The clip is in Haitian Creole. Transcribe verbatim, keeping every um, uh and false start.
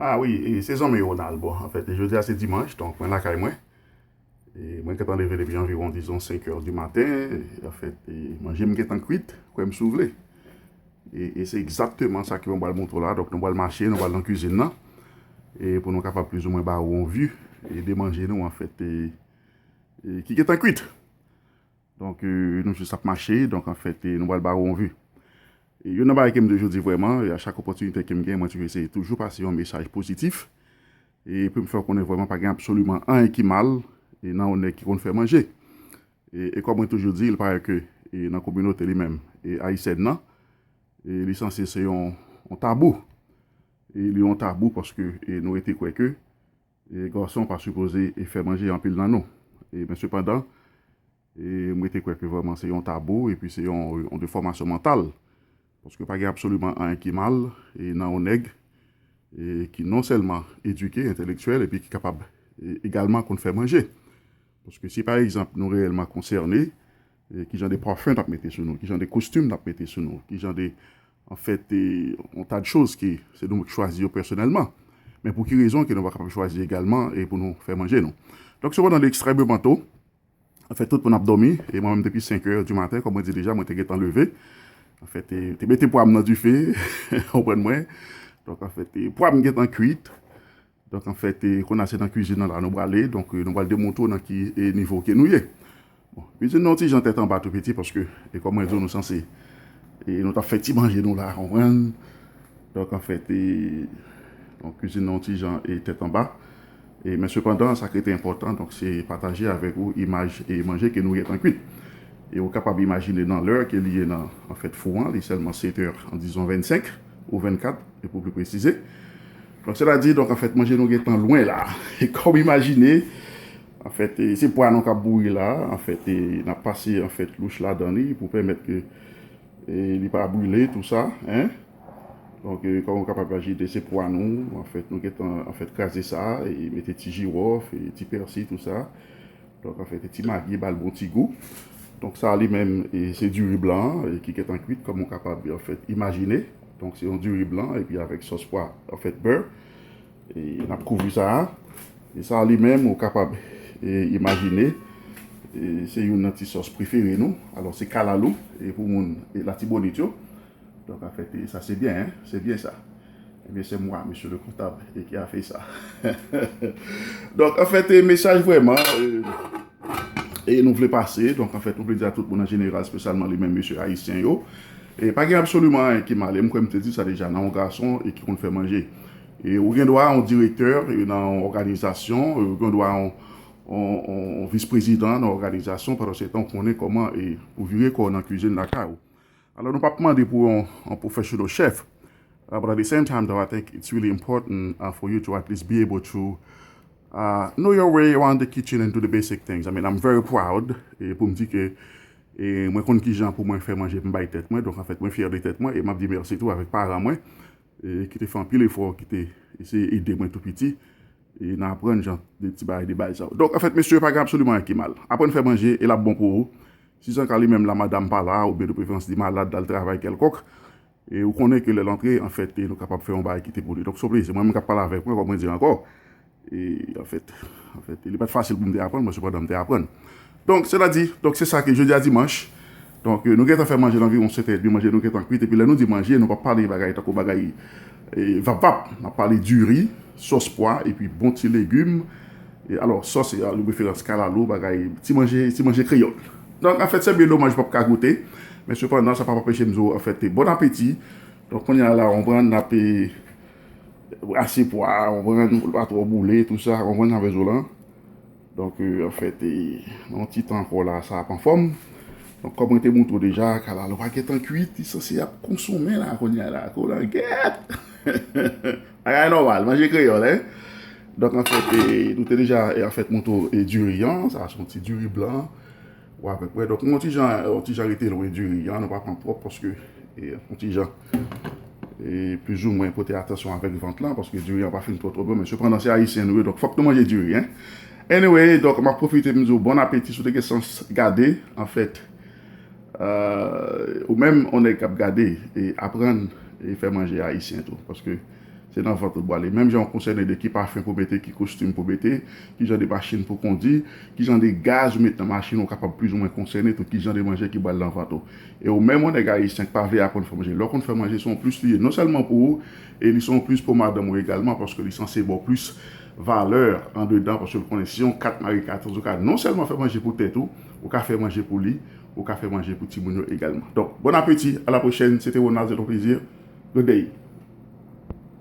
Ah wi, e se zanmi Ronald. Bon, anfèt, jodi a se dimanch, donk mwen lakay mwen. E mwen gentan leve depi anviwon, dizon, senk è di maten. E, anfèt, e manje m gentan kwit, kwè m si w vle. E, e se egzakteman sa ke mwen pral montre w la. Donk, nou pral mache, nou pral nan kwizin nan. E pou nou kapab plizoumwen ba ou yon vi e de manje nou, anfèt, e, e ki gentan kwit. Donk, e, nou jis ap mache. Donk, anfèt, e, nou pral ba ou yon vi. E, youn nan bagay ke m toujou di vrèman, e, a chak opòtinite ke m gen, mwen toujou eseye toujou pase yon mesaj pozitif. E pou m fè w konnen vrèman pa gen absoliman anyen ki mal, e, nan yon nèg ki konn fè manje. E, e kòm mwen toujou di, il paraît ke, e, nan kominote li menm, e, ayisyèn nan, e, li sanse se yon, yon tabou. E li yon tabou paske, e, nou rete kwè ke, e, gason pa sipoze, e, fè manje anpil nan nou. E, men sepandan, e, mwen te kwè ke vrèman se yon tabou, epi se yon, yon defòmasyon mantal. Paske pa gen absoliman anyen ki mal, e, nan yon nèg, e, ki non sèlman edike, entelektyèl, epi ki kapab, e, egalman konn fè manje. Paske si pa egzanp nou reyèlman konsène, e, ki jan de pafen n ap mete sou nou, ki jan de kostim n ap mete sou nou, ki jan de, anfèt, e, yon ta de choz ke se nou ki chwazi yo pèsonèlman. Men pou ki rezon ke nou pa kapab chwazi egalman e pou nou fè manje nou? Donk, sepandan, li ekstrèmeman to. Anfèt, tout moun ap dòmi, e mwen menm depi senk è di maten, kòm mwen di deja, mwen te gentan leve. Anfèt, e, te mete pwa m nan dife, w konprann mwen. Donk, anfèt, e, pwa m gentan kwit. Donk, anfèt, e, kounye a se nan kwizin nan la nou prale. Donk, e, nou pral demontre w nan ki, e, nivo ke nou ye. Bon, kwizin nan yon ti jan tèt anba tou piti, paske, e, kòm mwen di w, nou sanse, e, nou t ap fè ti manje nou la, w konprann? Donk, anfèt, e, donk, kwizin nan yon ti jan, e, tèt anba. E, men sepandan, sa ki rete enpòtan, donk, se pataje avèk ou imaj e manje ke nou gentan kwit. E ou kapab imajine nan lè ke li ye nan, anfèt, fou an, li sèlman sèt è, an dizon vennsenk ou vennkat, e pou pli presize. Donk, sètadi, donk, anfèt, manje nou gentan lwen la. E kòm imajine, anfèt, e, se pwa nou k ap bouyi la, anfèt, e, n ap pase, anfèt, louch ladan li pou pèmèt ke, e, li pa brile, tou sa, en. Donk, e, kòm ou kapab imajine, se pwa nou, anfèt, nou gentan, anfèt, kraze sa, e mete ti jiwòf, e ti pèsi, tou sa. Donk, anfèt, ti magi, ba l bon ti gou. Donk, sa li menm, e, se diri blan, e, ki gentan kwit, kòm ou kapab, anfèt, imajine. Donk, se yon diri blan, epi avèk sòs pwa, anfèt, bè. E, n ap kouvri sa a. E sa li menm, ou kapab, e, imajine, e, se youn nan ti sòs prefere nou. Alò, se kalalou, e, pou moun, e, Latibonit yo. Donk, anfèt, e, sa se byen, en? Se byen sa. Ebyen, c'est moi, monsieur le comptable, e, qui a fait ça. Donk, anfèt, e, mesaj vrèman, e, e nou vle pase. Donk, anfèt, nou vle di a tout moun an jeneral, espesyalman li menm mesye ayisyen yo, e pa gen absoliman anyen ki mal. E m kwè m te di sa deja, nan yon gason e ki konn fè manje. E ou gen dwa yon direktè, e, nan yon òganizasyon, e ou gen dwa yon, yon, yon, yon vis prezidan nan yon òganizasyon, pandan se tan ou konnen kòman, e, pou vire kò w nan kwizin lakay ou. Alò, nou p ap mande pou yon, yon professional chef. Uh, but at the same time, though, I think it's really important, uh, for you to at least be able to, uh, know your way around the kitchen and do the basic things. I mean, I'm very proud, e pou m di ke, e mwen konn ki jan pou mwen fè manje pou m bay tèt mwen. Donk, anfèt, mwen fyè de tèt mwen, e m ap di mèsi tou avèk paran mwen, e ki te fè anpil efò, ki te eseye ede mwen tou piti, e nan aprann jan de ti bagay de baz sa yo. Donk, anfèt, mesye, pa gen absoliman anyen ki mal. Aprann fè manje, e l ap bon pou ou. Si se ka li menm la, madanm pa la, oubyen de preferans li malad, l al travay kèlkonk, e ou konnen ke lè l antre, anfèt, e nou kapab fè yon bagay ki te pou li. Donk, se yon plezi. Mwen menm k ap pale avèk mwen, kòm mwen di ankò, e, anfèt, anfèt, li pa t fasil pou m te aprann, men sepandan m te aprann. Donk, sètadi, donk, se sa ke jodi a dimanch. Donk, e, nou gentan fè manje nan anviwon sèt è edmi, manje nou gentan kwit. Epi lè nou di manje, nou p ap pale bagay tankou bagay, e, vap vap. N ap pale diri, sòs pwa, epi bon ti legim. E, alò, sòs, e, de preferans kalalou, bagay, ti manje, ti manje kreyòl. Donk, anfèt, se byen domaj m p ap ka goute. Men sepandan, sa p ap anpeche m di w, anfèt, bon apeti. Donk, kounye a la, w konprann, n ap, e, brase pwa, w konprann, pou l pa twò boule, tou sa, w konprann sa m vle di w lan. Donk, e, anfèt, e, nan yon ti tan ankò la, sa ap anfòm. Donk, kòm mwen te montre w deja, kalalou a gentan kwit, li sanse ap konsonmen la, kounye a la, koulangèt! Bagay nòmal, manje kreyòl, en? Donk, anfèt, e, nou te deja, e, anfèt, montre w, e, diri an, sa se yon ti diri blan, ou avèk mwen. Donk, nou yon ti jan, yon ti jan rete lwen diri an, nou pa pran twòp, paske, e, yon ti jan, e, plizoumwen pote atansyon avèk vant lan, paske diri an pa fin twò twò bon, men sepandan se ayisyen nou ye, donk fòk nou manje diri, en. Anyway, donk m ap pwofite m di w bon apeti, si w te gen chans gade, anfèt, euh, ou menm yon nèg k ap gade, e aprann e fè manje ayisyen tou, paske Se nan vant ou pral ale. Menm jan ou konsène de ki pafen pou mete, ki kostim pou mete, ki jan de machin pou kondi, ki jan de gaz ou met nan machin, ou kapab plizoumwen konsène tou ki jan de manje ki pral nan vant ou. E ou menm, yon nèg ayisyen ki pa vle aprann fè manje, lè w konn fè manje, se yon plis li ye. Non sèlman pou ou, e li se yon plis pou madanm ou egalman, paske li sanse ba w plis valè andedan, paske l konnen si yon kat mare katòz, ou ka non sèlman fè manje pou tèt ou, ou ka fè manje pou li, ou ka fè manje pou timoun yo egalman. Donk, bon apeti, a la pwochèn, se te Ronald, se yon plezi. Good day.